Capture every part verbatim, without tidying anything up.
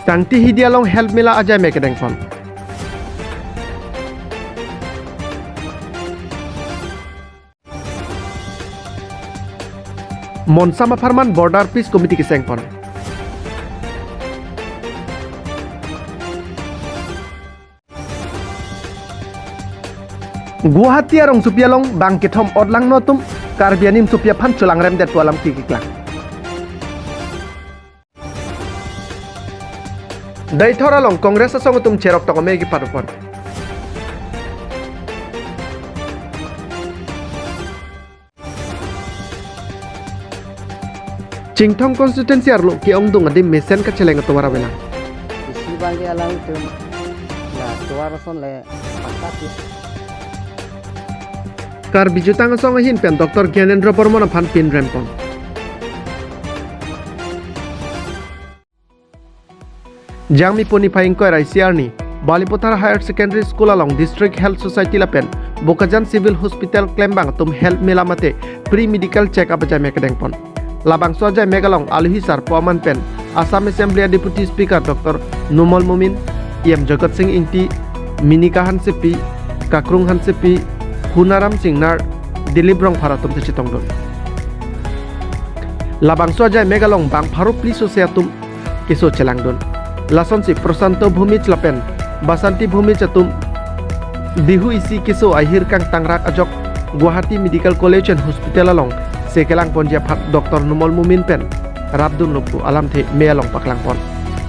Tangti Hidi along Health Mela ajai mek kedengpon. Monsam apharman Border Peace Committee kesengpon. Guwahati arongsopi along bang kethom otlangno atum Karbi animsopi aphan cholangremdet pu alam kiklang. Deithor along Congress asong atum cherok tong ame kipadopon. Chinthong constituency arlo ke-ongdung adim mesen kacheleng atovar avelang. Isi bangke alangtum la tovar ason le pakka ti. Karbi Jutang Asong ahin pen Doctor Gyanendra Bormon aphan pinrempon. Jangmi puni phai ingkoi ra isi arni, Balipathar Higher Secondary School along District Health Society lapen Bokajan Civil Hospital klembang atum health mela mate pre-medical check-up ajai mek kedengpon. Labangso ajai mek along aluhi sarpo aman pen Assam Assembly a Deputy Speaker Doctor Numal Momin, E M Jagat Sing Ingti, Minika Hansepi, Kakrung Hansepi, Hunaram Singnar, Dilip Rongphar atum ta chetongdun. Labangso ajai mek along bang pharo phli sose atum keso chelangdun. Lasonsi Prosanto Bhumij lapen Basanti Bhumij atum bihu isi keso ahir kangtangrak ajok Guwahati Medical College and Hospital along se kelangponji aphan Doctor Numal Momin pen rapdunlo pu alamthe me along paklangpon.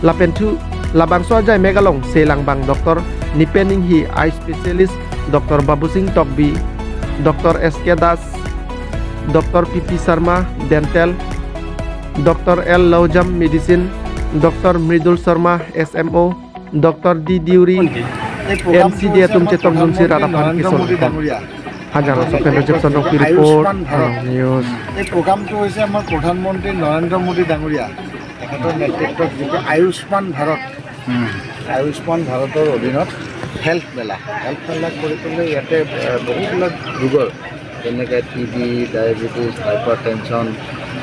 Lapen thu labangso ajai mek along se langbang Doctor Nipen Inghi, eye specialist, Doctor Babusing Tokbi, Doctor S K Das, Doctor P P Sharma, dental, Doctor L Laujam, medicine, Doctor Mridul Sharma, S M O, Doctor D Deuri, এই প্ৰগ্ৰামটো M C D হৈছে atum আমাৰ chetongdunsi প্ৰধানমন্ত্ৰী rat aphan Narendra Modi kesonpon. ডাঙৰীয়া। Hajar Sopendra Jackson Rongpi report, Ayushman Bharat. News. এই প্ৰগ্ৰামটো হৈছে আমাৰ প্ৰধানমন্ত্ৰী নৰেন্দ্ৰ মোদী ডাঙৰীয়া, তেখেতৰ নেতৃত্বত যিটো আয়ুষ্মান ভাৰত, আয়ুষ্মান ভাৰতৰ অধীনত হেল্থ মেলা, হেল্থ মেলা কৰি পেলাই ইয়াতে, এ, বহুবিলাক ৰোগৰ, যেনেকে T B, diabetes, hypertension,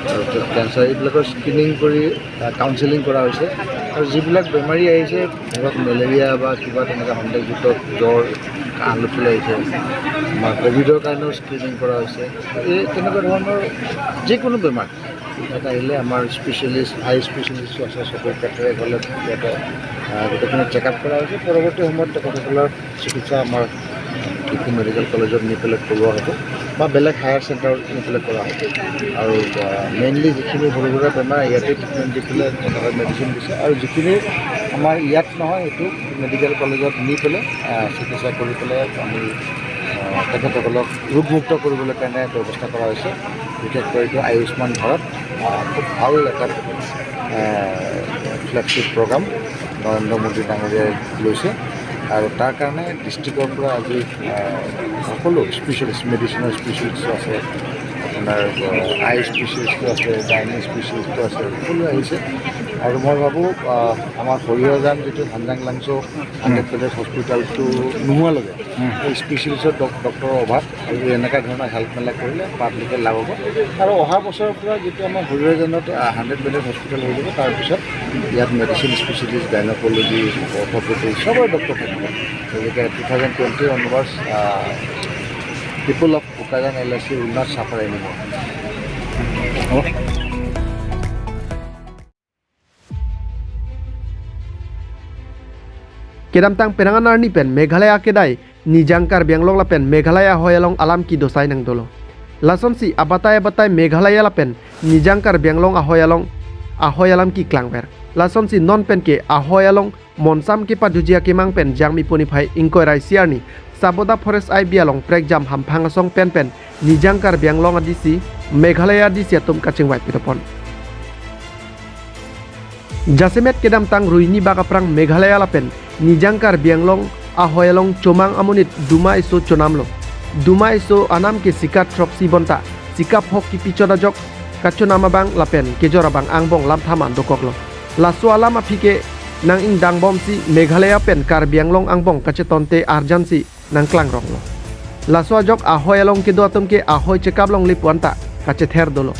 তাৰপিছত কেঞ্চাৰ, এইবিলাকৰ স্ক্ৰিনিং কৰি, আ, কাউন্সেলিং কৰা হৈছে। আৰু যিবিলাক বেমাৰী আহিছে, ধৰক মেলেৰিয়া বা কিবা তেনেকুৱা সন্দেহযুক্ত জ্বৰ, কাহ লৈ পেলাই আহিছে, বা কভিডৰ কাৰণেও স্ক্ৰিনিং কৰা হৈছে। এই তেনেকুৱা ধৰণৰ যিকোনো বেমাৰ ইয়াত আহিলে আমাৰ স্পেচিয়েলিষ্ট, আই স্পেচিয়েলিষ্ট আছে, চকুৰ কেটেৰেক্ট হ'লে ইয়াতে, আহ, গোটেইখিনি চেকআপ কৰা হৈছে। পৰৱৰ্তী সময়ত তেখেতসকলৰ চিকিৎসা আমাৰ ডিফু মেডিকেল কলেজত নি পেলাই কৰোৱা হ'ব বা বেলেগ হায়াৰ চেণ্টাৰত নি পেলাই কৰা হ'ব। আৰু, আহ, মেইনলি যিখিনি সৰু সুৰা বেমাৰ ইয়াতে ট্ৰিটমেণ্ট দি পেলাই তেখেতক মেডিচিন দিছে। আৰু যিখিনি আমাৰ ইয়াত নহয়, সেইটো মেডিকেল কলেজত নি পেলাই, আহ, চিকিৎসা কৰি পেলাই আমি, আহ, তেখেতসকলক ৰোগমুক্ত কৰিবলৈ কাৰণে ব্যৱস্থা কৰা হৈছে। বিশেষকৈ এইটো আয়ুষ্মান ভাৰত, আহ, খুব ভাল এটা, আহ, ফ্লেগশ্বিপ প্ৰগ্ৰাম নৰেন্দ্ৰ মোদী ডাঙৰীয়াই লৈছে। আৰু তাৰ কাৰণে ডিষ্ট্ৰিক্টৰ পৰা আজি, আহ, সকলো স্পেচিয়েলিষ্ট, মেডিচিনৰ স্পেচিয়েলিষ্ট আছে, আপোনাৰ, আহ, আই স্পেচিয়েলিষ্ট আছে, গাইনী স্পেচিয়েলিষ্ট আছে, সকলো আহিছে। আৰু মই ভাবোঁ, আহ, আমাৰ হৰিহৰ গান যিটো হানজাং লাংচ' হাণ্ড্ৰেড বেডেড হস্পিটেলটো নোহোৱালৈকে এই স্পেচিয়েলিষ্টৰ ডক-, ডক্টৰৰ অভাৱ। আৰু এনেকুৱা ধৰণৰ হেল্থ মেলা কৰিলে পাব্লিকে লাভ হ'ব। আৰু অহা বছৰৰ পৰা যিটো আমাৰ হৰিহৰ গানত, আহ, হাণ্ড্ৰেড বেডেড হস্পিটেল হৈ যাব, তাৰপিছত ইয়াত মেডিচিন স্পেচিয়েলিষ্ট, গাইনকলজি, অৰ্থপেডিক, চবৰে ডক্টৰ থাকিব। গতিকে two thousand twenty onwards, ah, people of Bokajan L A চিৰ উন্নত চাফাৰ আনিব। Kedamtang penang anarni pen Meghalaya kedai Nijang Karbi Anglong lapen Meghalaya ahoi along alam kedo sai nangdolo. Lasonsi abatai abatai Meghalaya lapen Nijang Karbi Anglong ahoi along ahoi alam keklangver. Lasonsi non pen ke ahoi along monsam kepaduji akemang pen Jangmi puni phai ingkoi ra isi arni Sabota Forest I B along prekjam hamphang asong pen pen Nijang Karbi Anglong a D C, Meghalaya a D C atum kachingvai pitopon. Jasemet kedamtang ruini bak aphrang Meghalaya lapen Nijang Karbi Anglong ahoi along chomang amonit duma eso chonamlo. Duma eso anam ke sikat throksi bonta, sikap hok kipichot ajok kachonam abang lapen kejor abang angbong lamtha man dokoklo. Laso alam aphi ke nang-ingdangbomsi Meghalaya pen Karbi Anglong angbong kachetonte arjansi nangklangronglo. Laso ajok ahoi along kedo atum ke ahoi chekap longle pu anta kachether dolo.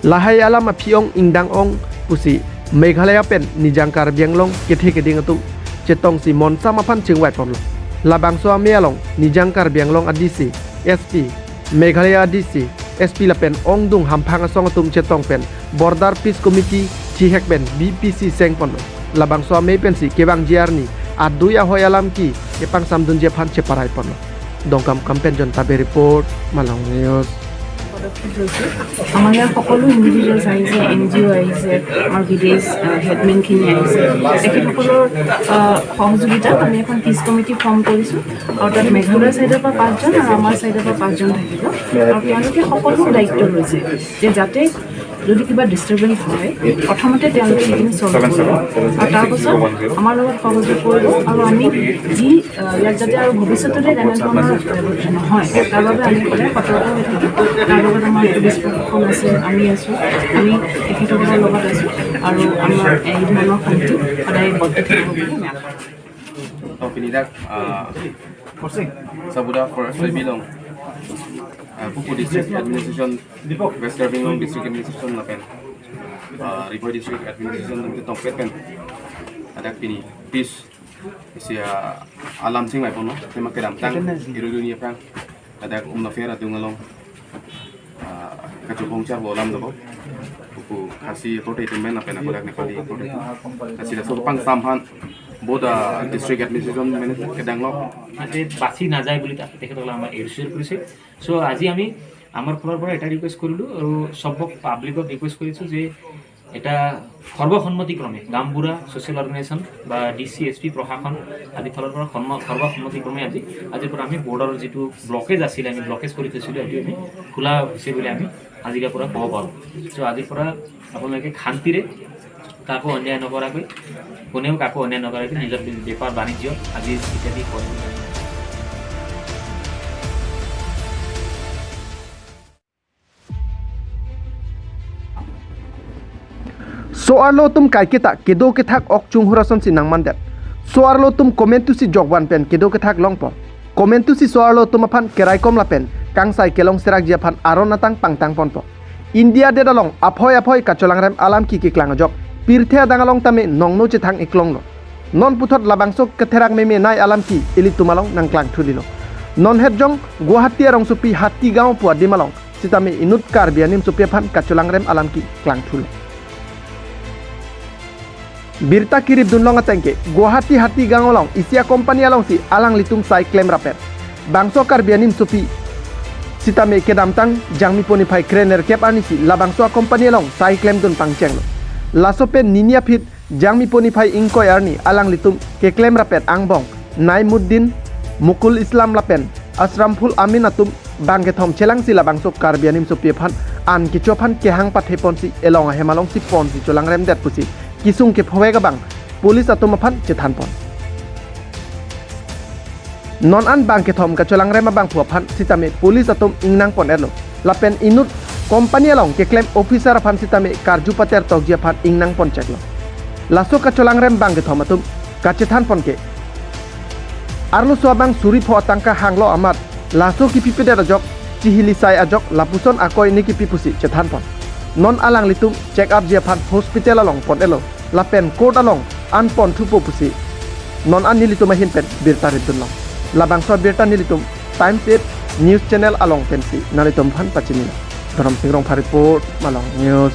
Lahai alam aphi ong ingdang ong pusi Meghalaya pen Nijang Karbi Anglong kethe keding atum chetongsi monsam aphan chingvai ponlo. Labangso amei along Nijang Karbi Anglong a D C, S P, Meghalaya a D C, S P lapen ongdung hamphang asong atum chetong pen Border Peace Committee chihek pen B P C seng ponlo. Labangso amei pensi kevangji arni adui ahoi alam ke kepangsamdunji aphan cheparai ponlo. Dongkamukam pen Jonta Bey report, Malong News. পদক্ষেপ লৈছে। আমাৰ ইয়াত সকলো ইণ্ডিভিজুৱেলছ আহিছে, N G অ' আহিছে, আমাৰ ভিলেজ, আহ, হেডমেনখিনি আহিছে। তেখেতসকলৰ, আহ, সহযোগিতাত আমি এখন পিচ কমিটি ফৰ্ম কৰিছোঁ আৰু তাত মেঘালয়ৰ ছাইডৰ পৰা পাঁচজন আৰু আমাৰ ছাইডৰ পৰা পাঁচজন থাকিব। আৰু তেওঁলোকে সকলো দায়িত্ব লৈছে যে যাতে যদি কিবা ডিষ্টাৰ্বেঞ্চ হয়, প্ৰথমতে তেওঁলোকে সেইখিনি ছল্ভ কৰিব আৰু তাৰপাছত আমাৰ লগত সহযোগ কৰিব আৰু আমি যি, আহ, ইয়াত যাতে আৰু ভৱিষ্যতলৈ তেনেধৰণৰ, আহ, নহয়, তাৰ বাবে আমি সদায় সতৰ্ক হৈ থাকিম। তাৰ লগত আমাৰ পুলিচ প্ৰশাসন আছে, আমি আছোঁ, আমি তেখেতসকলৰ লগত আছোঁ আৰু আমাৰ এই ধৰণৰ শান্তি সদায় বৰ্তাই থাকিব বুলি আমি আশা কৰোঁ। Tong pini dak, ah, Sabuda Forest Service along, ah, Pupu District Administration, West Karbi Anglong District Administration lapen, ah, Ri Bhoi District Administration along ketongpet pen, adak pini peace isi, ah, alam chingvai ponlo, tema kedamtang, iru dunia pang, adak Umla Fair adung along, ah, kachobong charbo alam dobo. Pupu Khasi authority atum pen lapen ako dak Nepali authority. Khasi laso pangsam aphan both, ah, district administration manager kedang lo. যাতে বাচি নাযায় বুলি তাকে তেখেতসকলে আমাক এছুৱেৰ কৰিছে। চ' আজি আমি আমাৰ ফালৰ পৰা এটা ৰিকুৱেষ্ট কৰিলোঁ আৰু চবক পাব্লিকক ৰিকুৱেষ্ট কৰিছোঁ যে এটা সৰ্বসন্মতিক্ৰমে গাঁওবুঢ়া ছ'চিয়েল অৰ্গেনাইজেশ্যন বা ডি চি, এছ পি, প্ৰশাসন আদি ফালৰ পৰা সন্ম-, সৰ্বসন্মতিক্ৰমে আজি, আজিৰ পৰা আমি বৰ্ডাৰৰ যিটো ব্লকেজ আছিলে, আমি ব্লকেজ কৰি থৈছিলোঁ, এইটো আমি খোলা হৈছে বুলি আমি আজিৰ পৰা ক'ব পাৰোঁ। চ' আজিৰ পৰা আপোনালোকে শান্তিৰে কাকো অন্যায় নকৰাকৈ, কোনেও কাকো অন্যায় নকৰাকৈ নিজৰ বেপাৰ বাণিজ্য আদি ইত্যাদি কৰে। So-arlo atum kaiketa kedo kethak ok chunghur asonsi nangmandet. So-arlo atum komentusi jokvan pen kedo kethak longpo. Komentusi so-arlo atum aphan keraikom lapen kangsai kelong serakji aphan aron atang pangtang ponpo. India adet along aphoi aphoi kacholangrem alam ke keklang ajok pirthe adang along tame nongno chethang iklonglo. Non puthot labangso ketherak meme nei alam ke ilitum along nangklang thulilo. Non hetjong Guwahati arongsopi Hatigaon pu adim along sitame inut Karbi animsopi aphan kacholangrem alam ke klang thulo. Birta kirip dunlong ateng ke Guwahati Hatigaon along isi a-company alongsi alanglitum sai klem rapet. Bangso Karbi animsopi sitame kedamtang Jangmipo niphai krenerkep arnisi labangso a-company along sai klemdun pangchenglo. Laso pen nini aphi Jangmipo niphai ingkoi arni alanglitum keklem rapet angbong Naimuddin, Mukul Islam lapen Asramful Amin atum bangkethom chelangsi labangso Karbi animsopi aphan an kecho aphan kehang pathe ponsi elong ahem alongsi ponsi cholangremdet pusi kesung kephovek abang police atum aphan chethan pon. Non an bangkethom kacholangrem abangphu aphan sitame police atum ingnang pon-etlo. Lapen inut company along keklem officer aphan sitame karju pater tokji aphan ingnang poncheklo. Laso kacholangrem bangkethom atum kachethan pon ke, arloso abang suri pho atangka hanglo amat laso kipipedet ajok, chihili sai ajok, lapuson akoi ne kipi pusi chethan pon. Non alanglitum check up ji aphan hospital along pon-etlo. Lapen court along an pon thupo pusi non an nelitum ahin pen birta rip dunlong. Labangso birta nelitum Times eight News Channel along pensi nanglitum aphan pachinilo. Dhorom Sing Rongphar report, Malong News.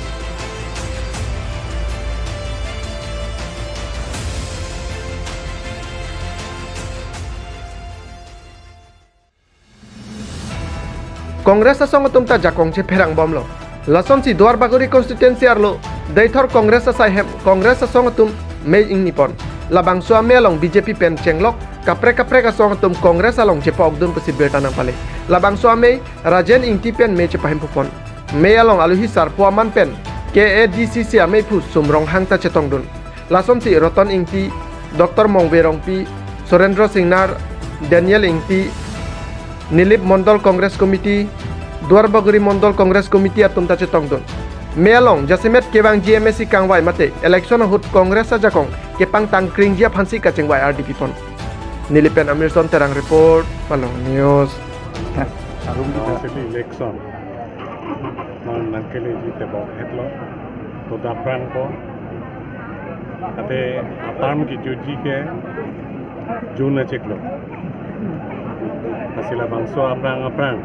Congress asong atum ta jakong chepherang bomlo. Lasonsi Duarbagori constituency arlo Deithor Congress asai hem Congress asong atum mei ingni pon. Labangso amei along B J P pen chenglok kaprek kaprek asong atum Congress along chepa-okdun pusi birta nangpale. Labangso amei Rajen Ingti pen mei chepahem pupon. Mei along aluhi sarpo aman pen K A D C C ameiphu Sum Ronghang ta chetongdun. Lasonsi Roton Ingti, Doctor Mongve Rongpi, Surendra Singnar, Daniel Ingti, Nilip Mondol Congress Committee, Duarbagori Mondol Congress Committee atum ta chetongdun. Mei along jasemet kevangji M A C kangvai mate election ahut Congress ajakong kepangtang kringji aphansi kachingvai ardi pipon. Nilip pen Amirson Terang report, Malong News. Arum kita election. Non nangkele ji tebok hetlo. To daprang ko. Ate a-term kejutji ke June achiklo. Lasi labangso aphrang aphrang,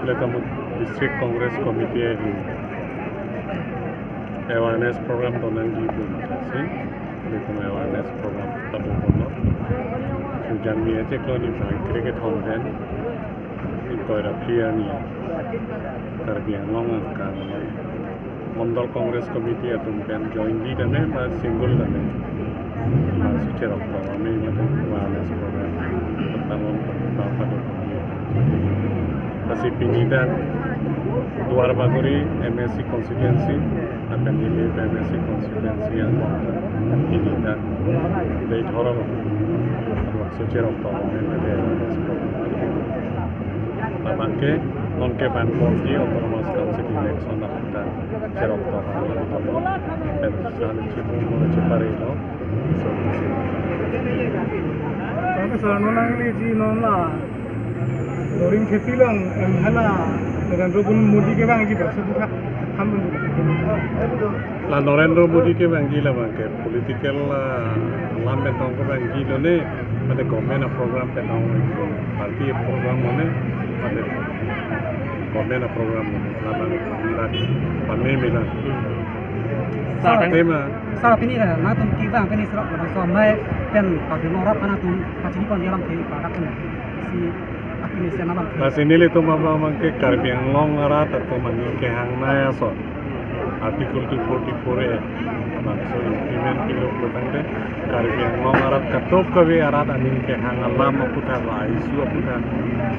ilitum District Congress Committee ahin awareness program tonangji pu mati si, ilitum awareness program pado kono. Sujang ni achiklo ni bang kre kethom pen, ingkoi ra phli arni Karbi Anglong angkang Mondol Congress Committee atum pen jointly tame ba single tame, ba suche rok tame, ba awareness program tanglo, ba pado. Lasi pini dak Duar Bagori M A C constituency, lapen Nilip M A C constituency angbong, pini dak dei thorong, ba suche rok tame, ba awareness program. Labang ke, non ke ban bomji Autonomous Council election aphan ta cherok tong, pen san chipung mo chipare lo. So, Professor, non nangliji non la Doring Kheti along, em, hala Narendra Modi kevangji, bersebuah ham. La Narendra Modi kevangji labang ke political, ah, alam pen tong kevangji lone, mate government a-program pen tong, party a-program lone, mate government a-program lone, labang dak pame mela. Sir, tang- Tema. Sir, pini ra, nangtum kevang pini sir, labangso amei pen Karbi Anglong arat aphan nangtum pachini pon alam ke, pada pen si apini si alam ke. Lasi nelitum abang ke Karbi Anglong arat atum aning kehangnei ason Article two forty-four A labangso implement pilo pulotangte, Karbi Anglong arat katop kave arat aning kehang alam aputhak, la issue aputhak,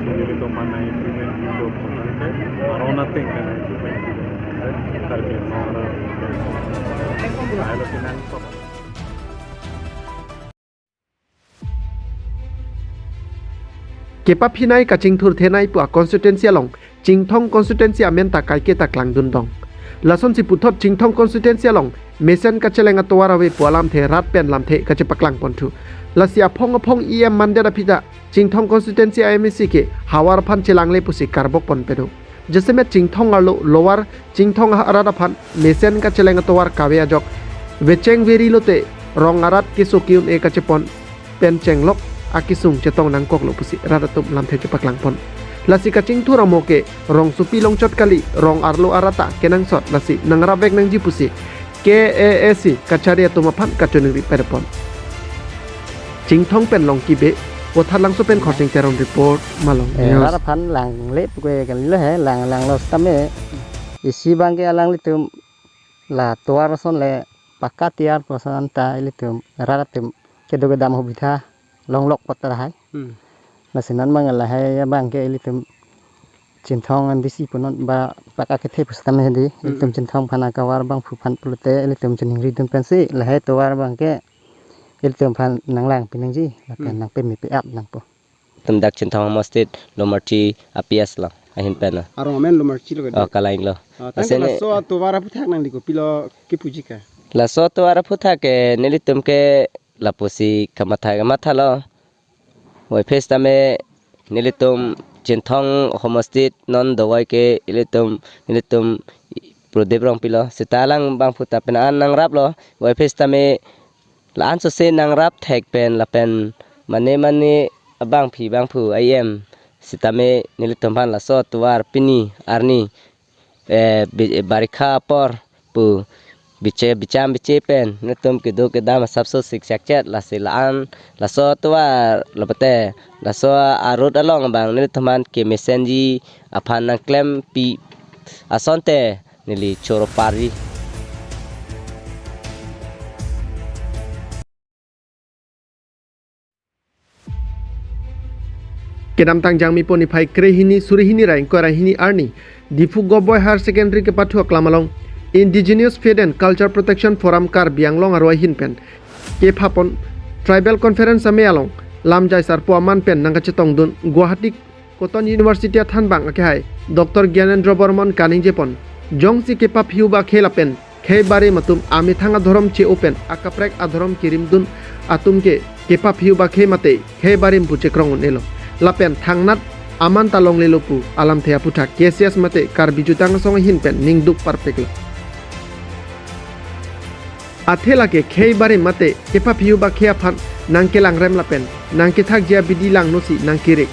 si nelitum aphan nang-implement pilo pulotangte, aron ateng nang-implement pilo pulotangte, Karbi Anglong arat, lahelo kenang. Kepaphinei kachingthurthenei pu a-constituency along Chinthong constituency amen ta kaike ta klangdun dong. Lasonsi puthot Chinthong constituency along mesen kacheleng atovar ave pu alamthe rat pen lamthe kachepaklang ponthu. Lasi aphong aphong E M mandet aphi ta Chinthong constituency a-M A C ke havar aphan chelangle pusi karbok ponpe do. Jasemet Chinthong arlo Lower Chinthong arat aphan mesen kacheleng atovar kave ajok vecheng veri lote rong arat keso ke-un-e kachepon pen chenglok akesung chetong nangkoklo pusi rat atum lamthe chepaklang pon. Lasi kachingthur amo ke rongsopi longchot kali, rong arlo arat ta kenangsot, lasi nangrapvek nangji pusi K A A C kachari atum aphan kachiningri pare pon. Chinthong pen Longki Bey, Vothatlangso pen Khorsing Teron report, Malong Eh, News. Rat aphan langle puke kalilo he, lang, langlo setame isi abang ke alanglitum la tovar ason le pakka tiyar pu ason ta ilitum rat atum kedo kedam hubitha longlok pot ta lahai. Hmm. Lasi non abang lahai abang ke ilitum Chinthong M D C punon ba pakka kethe pu setame hedi. Hmm. Ilitum Chinthong aphan akavar abangphu aphan pulote ilitum chiningri dun pensi lahai tovar abang ke ilitum aphan nanglang pinangji, lapen Hmm. nangpeme pe-ap nangpo. Tum dak Chinthong Homostit Lomarchi a-P S lo, ahin pen lo. Arong amen Lomarchi lo Oh, kade. Kalaing lo. Ah, tangke Asene laso atovar aphuthak nangli kopilo kipuji ke? Laso atovar aphuthak ke nelitum ke lapusi kamatha kamatha lo. Wai phis tame nelitum Chinthong Homostit non dovai ke ilitum, nelitum Prodip Rongpi lo. Seta alang abangphu ta pen an nangraplo. Wai phis tame la-an sose nangrap thek pen lapen mane mane abangpi abangphu ahem sitame nelitum aphan laso atovar pini arni, eh, bi-, barikha apor pu biche bicham biche pen nelitum kedo kedam asapso sikchakchet, lasi la-an laso atovar lapen te laso a-road along abang nelitum aphan kemesenji aphan nangklempi asonte neli choro parji. Kedamtang Jangmi pon niphai krehini surihini ra ingkoi ra hini arni Diphu Govt Boys Higher Secondary kepathu aklam along Indigenous Faith and Culture Protection Forum Karbi Anglong arwai ahin pen kepha pon Tribal Conference amei along lamjai sarpo aman pen nangkachetongdun Guwahati Cotton University athanbang akehai Doctor Gyanendra Barman kaningje pon, jongsi kepaphiu ba khei lapen khei barim atum amethang adhorom che-o pen akaprek adhorom kerimdun atum ke kepaphiu ba khei mate khei barim pu chekrong un-elo. Lapen thangnat aman ta longlelo pu alamthe aphuthak K C S mate Karbi Jutang Asong ahin pen ningduk parpiklo. Athe lake khei barim mate kepaphiu ba khei aphan nangkelangrem lapen nangkethakji abidi langno si nangkirik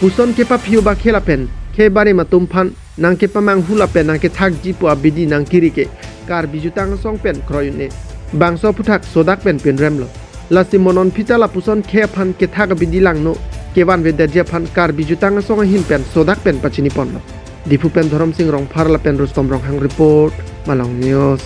puson kepaphiu ba khei lapen khei barim atum aphan nangkepamanghu lapen nangkethakji pu abidi nangkirik ke Karbi Jutang Asong pen kroi un-e. Bangso aphuthak sodak pen pinremlo. Lasi mo non phi ta lapuson khei aphan kethak abidi langno kevanvedetji aphan Karbi Jutang Asong ahin pen sodak pen pachiniponlo. Diphu pen Dhorom Sing Rongphar lapen Rustom Ronghang report, Malong News.